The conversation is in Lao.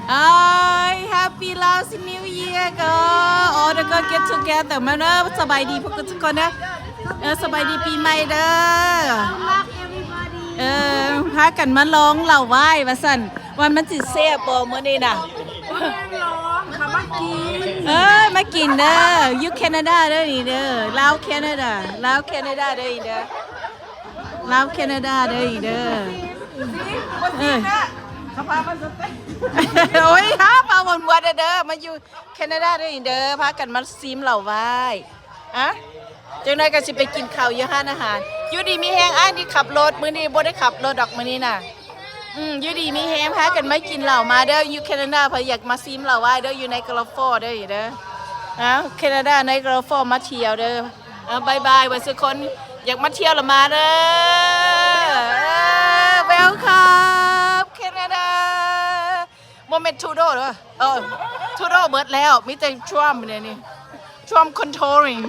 Hi, Happy Laos New Year ກໍ all the girl get together ມາເດີ. ສະບາຍດີພວກທຸກຄົນເດີ. ເອີ ສະບາຍດີປີໃໝ່ເດີ. Love everybody. ເອີ ພາກັນມາລອງເຫຼົ້າວາຍວ່າຊັ້ນ ວ່າມັນຊິແຊບບໍ່ມື້ນີ້ນະ. ເອີ ມາກິນເດີ. ຢູ່ແຄນາດາເດີນີ້ເດີ. ລາວແຄນາດາ ລາວແຄນາດາເດີນີ້ເດີ. ລາວແຄນາດາເດີນີ້ເດີ. ເອີ ໂອ້ຍ ຫາປາມ່ວນໆເດີ. ມາຢູ່ແຄນາດາເດີນີ້ເດີ. ພາກັນມາຊີມເຫຼົ້າວາຍ. ອະ ຈັກໜ້ອຍກໍຊິໄປກິນເຂົ້າຢູ່ຮ້ານອາຫານ. ຢູ່ດີມີແຮງ. ອ້າຍນີ້ຂັບລົດ ມື້ນີ້ບໍ່ໄດ້ຂັບລົດດອກມື້ນີ້ນະ. ອືມ ຢູ່ດີມີແຮງ ພາກັນມາກິນເຫຼົ້າມາເດີ. ຢູ່ແຄນາດາ ໃຜຢາກມາຊີມເຫຼົ້າວາຍເດີ ຢູ່ໄນກາຣາຟອລເດີເດີ. ເອົ້າ ແຄນາດາ ໄນກາຣາຟອລ ມາທ່ຽວເດີ. ເອົາ ບາຍບາຍ ເບິດສູ່ຄົນ ຢາກມາທ່ຽວລະມາເດີ. ເອີ welcome Canada. ບໍ່ແມ່ນ Trudeau ເດີ. ເອີ Trudeau ເບິດແລ້ວ ມີແຕ່ Trump ເດນີ້. Trump controlling.